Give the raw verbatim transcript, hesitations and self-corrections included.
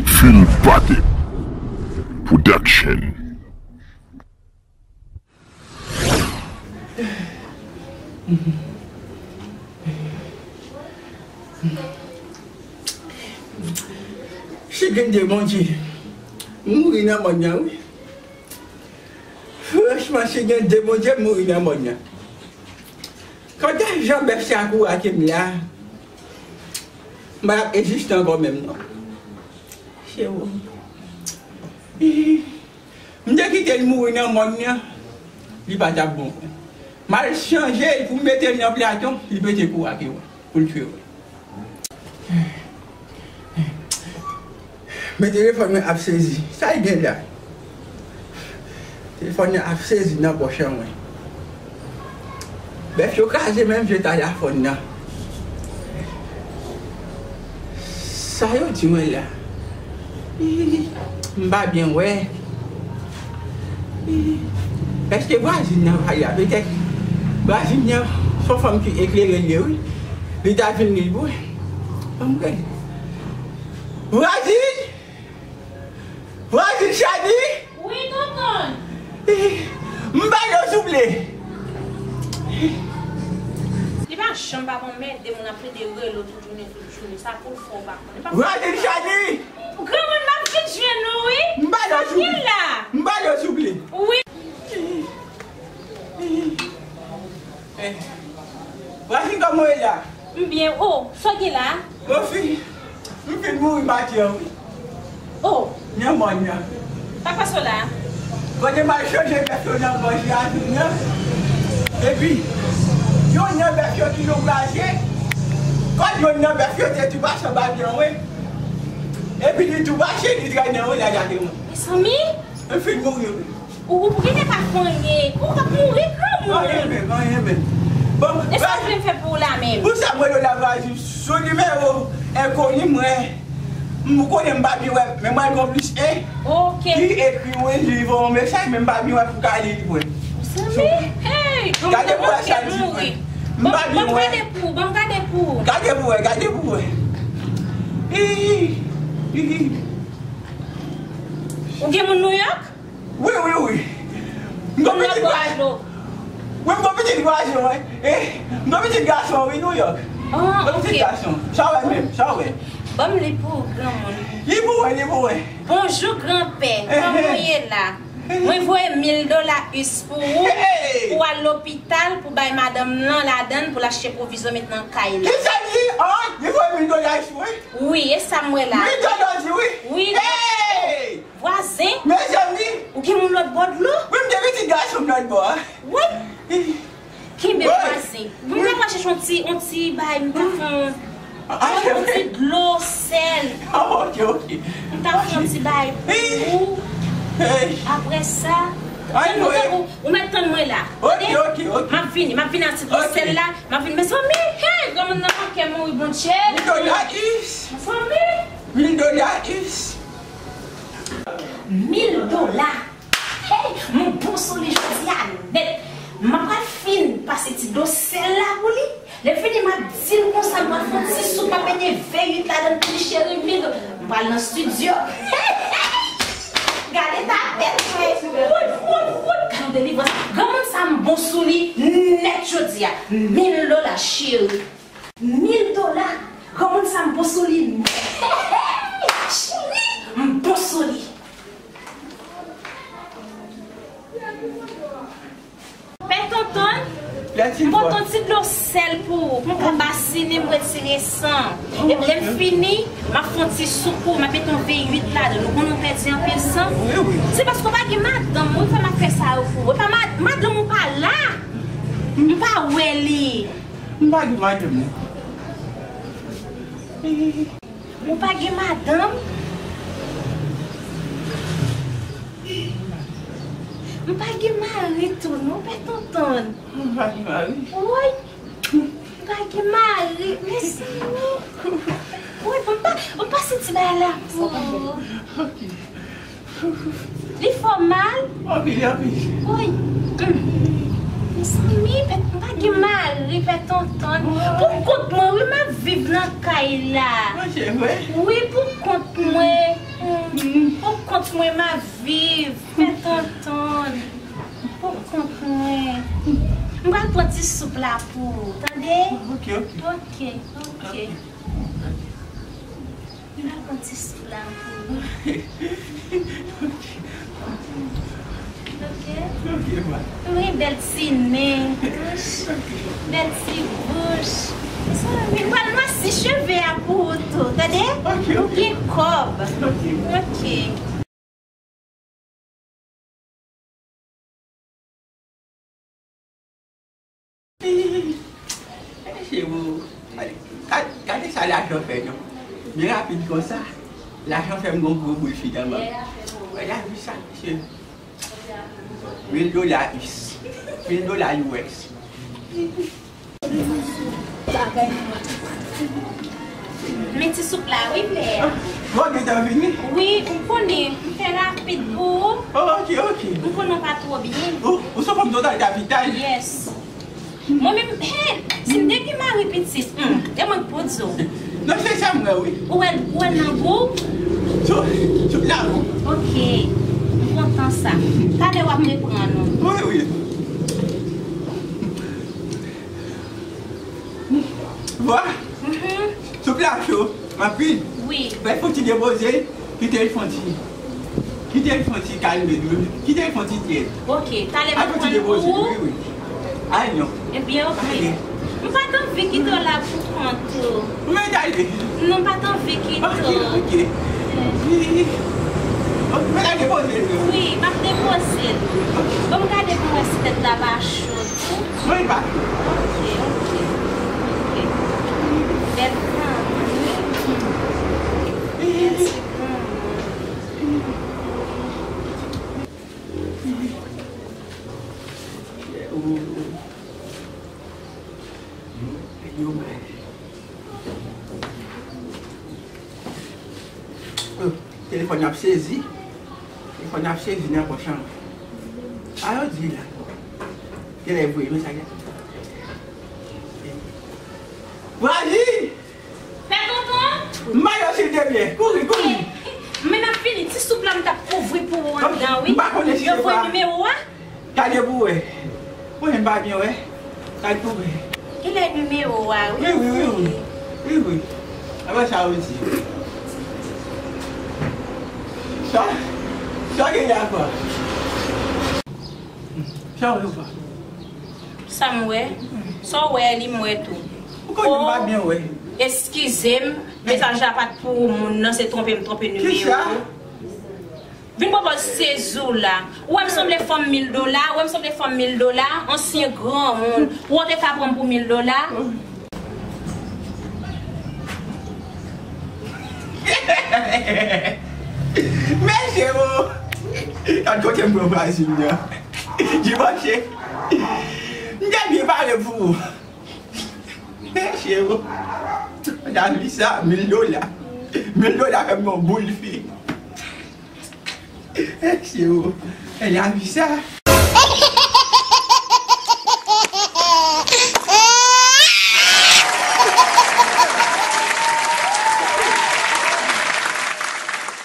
Phil Patek Production. Chigrin de Bondye. M mouri nan mòn nan, wi. Franchman, chigrin de Bondye, m mouri nan mòn nan. Kote jan bèf sa kouraje m la, m pa t ap egziste ankò menm, non. Se ou. M te kite l mouri nan mòn nan, li pa t ap bon. M al chanje l pou m mete l nan platon, li pete kou ak yo pou l tchwe mwen. Men telefòn mwen ap sezi. Sa l gen la? Telefòn nan ap sezi nan pòch an mwen. Bèf yo kraze menm je ta la fòn nan. Sa yo di mwen la? M pa byen wè. Èske vwazin nan pa la? Petèt vwazin nan se yon fanm ki eklere l ye, wi. Li ta vin li pou. Ban m gade. Vwazin! Vwazin Chadi! Wi, tonton! M pale w souple! Li pa janm pa konn mède moun ap plede rele w tout jounen, tout jounen. Sa pou l fè w pa konn. Li pa fè Vwazin Chadi! Granmoun, m ap vin jwenn ou, wi. M pale w souple! M pale w souple! Wi. Eh. Vwazin, kòman w ye la? M byen. O, sa w gen la? Bon, fi, m fin mouri maten an, wi. O. Nan mòn nan. Sa k pase w la? Kote m al chanje bèf yo nan gòj la, nan. Epi, yonn nan bèf yo ki nou kraze. Kòd yonn nan bèf yo te tou pase anba pye an, wi. Epi li tou pase, li trennen, wi, la gade mwen. Mezanmi! M fin mouri, wi. Ou, ou genlè pa konn anyen. Ou k ap mouri granmoun. Anyen menm, anyen menm. Bon, e sa w vle m fè pou ou la menm? Pou sa m rele w la, vwazin, sou nimewo enkoni mwen. M konnen m pa byen wè, men mwen gon plis en. Ok. Li ekri wi, li voye yon mesaj, men m pa byen wè pou ka li pou mwen. Zanmi, hey, gade pou wè sa l di pou mwen. M pa byen wè. Ban m gade pou ou, ban m gade pou ou. Gade pou wè, gade pou wè. Hi, hi, hi. Ou gen moun Nouyòk? Wi, wi, wi. M gon pitit gason. Wi, m gon pitit gason, wi. Eh, m gon pitit gason, wi, Nouyòk. Ah, ok. M gon pitit gason. Sa w wè menm, sa w wè. Ban m li pou ou, granmoun. Li pou mwen, li pou mwen. Bonjou, granpè. Kòman w ye la? Mwen voye mil dola us pou ou, pou w al lopital, pou bay madanm nan ladann, pou l achte pwovizyon met nan kay la. Kisa l di? Ah, li voye mil dola us pou mwen? Wi, e sa m wè la. Mil dola di wi. Wi. Hey! Vwazen? Mezanmi! Ou gen moun lòt bò dlo? Wi, m gen pitit gason m lòt bò a. Wi. Kenbe vwazen. Wi. Mwen ta pral chèche yon ti, yon ti bagay, m ta fè yon, yon ti dlo sèl. Ah, ok, ok. M ta fè yon ti bagay pou ou. Hey. Apre sa, tann ou, ou mèt tann mwen la. Ok, ok, ok. M ap vini, m ap vini ak ti dlo sèl la. M ap vini, mezanmi. Hey, granmoun nan manke mouri, Bondye. Mil dola us. Mezanmi. Mil dola us. Mil dola. Hey, m bon sou li jodi a nèt. M ap pral fin pase ti dlo sèl la pou li. Lè fini, m ap di l konsa, m pral fè yon ti soup, m ap mete V uit ladann pou li, cheri, mil. M pral nan estidyo. Gade ta tèt mwen. Wout, wout, wout. Gade yon delivrans. Granmoun sa, m bon sou li nèt jodi a. Mil dola, cheri. Mil dola. Granmoun sa, m bon sou li. Cheri, m bon sou li. Pè Tonton, m pote yon ti dlo sèl pou ou, pou m ka basinen, m retire san. Epi lè m fini, m ap fè yon ti soup pou ou, m ap mete yon V uit ladan l. Ou konnen ou pèdi anpil san. Wi, wi. Se paske w pa gen madanm, wi, fè m ap fè sa yo pou ou. Epa mad-, madanm ou pa la. M pa wè li. M pa gen madanm, non. Ou pa gen madanm? M pa gen mari tou, non, Pè Tonton. M pa gen mari? Woy! M pa gen mari, mezanmi. Woy, bon, m pa, bon, m pa santi bagay la pou ou. Ok. Li fè w mal? Anpil, anpil. Woy. Hum. Mezanmi, pè, m pa gen mari, Pè Tonton. Pou kont mwen, wi, m ap viv nan kay la. Manje, wi. Wi, pou kont mwen. Mwen m ap viv, fè tonton, pou kont mwen. M pral pran ti soup la pou ou, tande? Ok, ok. Ok, ok. Ok. M pral pran ti soup la pou ou. Ok. Ok. Ok, ma. Wi, bèl ti nen. Ok. Bèl ti bouch. Mezanmi, m pral nwasi cheve a pou ou tou, tande? Ok, ok. Ou gen kòb. Ok. Ok. Mesye, ou, gade, gade sa lajan fè, non. Byen rapid konsa, lajan fè m gon gwo boul fi nan men. Wè, lavi sa, mesye. Mil dola U S. Mil dola U S. Men ti soup la, wi, pè. Bon, gentan vini? Wi, ou konnen, m fè rapid pou ou. Oh, ok, ok. M konnen w pa twò byen. Ou, ou sou fòm total kapital? Yes. Mwen menm, he, si m te gen mari pitit, hmm, e mwen k pou di w. Non, se sa m wè, wi. Ou wè, ou wè nan gou? Sou, sou la, wi. Ok. M kontan sa. Talè w ap reprann ou. Wi, wi. Vwa, mhm, soup la cho, m ap vin. Wi. Fè fon ti depoze, kite l fon ti, kite l fon ti kalme dlo, kite l fon ti tyèd. Ok, talè m ap pran pou ou. Wi, wi. Ay, non. Ebyen, ok. Ale. M pa t anvi kite w la pou kont ou. Ou mèt ale. Non, m pa t anvi kite w. Ok, ok. Wi. Ok, mèt al depoze l, non? Wi, m ap depoze l. Ok. Bon, m gade pou m wè si tèt la pa cho. Mwen pa. Ok, ok, ok. Bèl fanmi. Mèsi granmoun. Yo, oh, telefòn ap sezi. Telefòn ap sezi nan pòch an. A yo di la. Genlè voye mesaj la. Vwazi! Pè tonton! M ba yo silteplè. Kouri, kouri. Men n ap vini. Ti soup la m t ap kouvri pou ou anndan, wi. M pa konnen si se pa. Yo voye nimewo a? Gade pou wè. Mwen menm m pa byen wè. Gade pou wè. Genlè nimewo a, wi. Wi, wi, wi, wi. Wi, wi. Apre sa, ou di. Sa, sa genlè a fè. Sa w wè, ou fè. Sa m wè? Sa w wè, li m wè tou. Ou konnen m pa byen wè. Eskize m, mesaj la pa t pou ou, moun nan se twonpe m twonpe nimewo. Kisa? Vin pwopoze sezi w la. Ou wè m sanble fanm mil dola, ou wè m sanble fanm mil dola, ansyen granmoun. Ou te ka pran m pou mil dola? Mesye, o! Gad kote m pran vwazin nan. Dimanche. M te byen pale pou ou. Mesye, o! Lavi sa, mil dola. Mil dola fè m yon boul fi. Mesye, o! Lavi sa.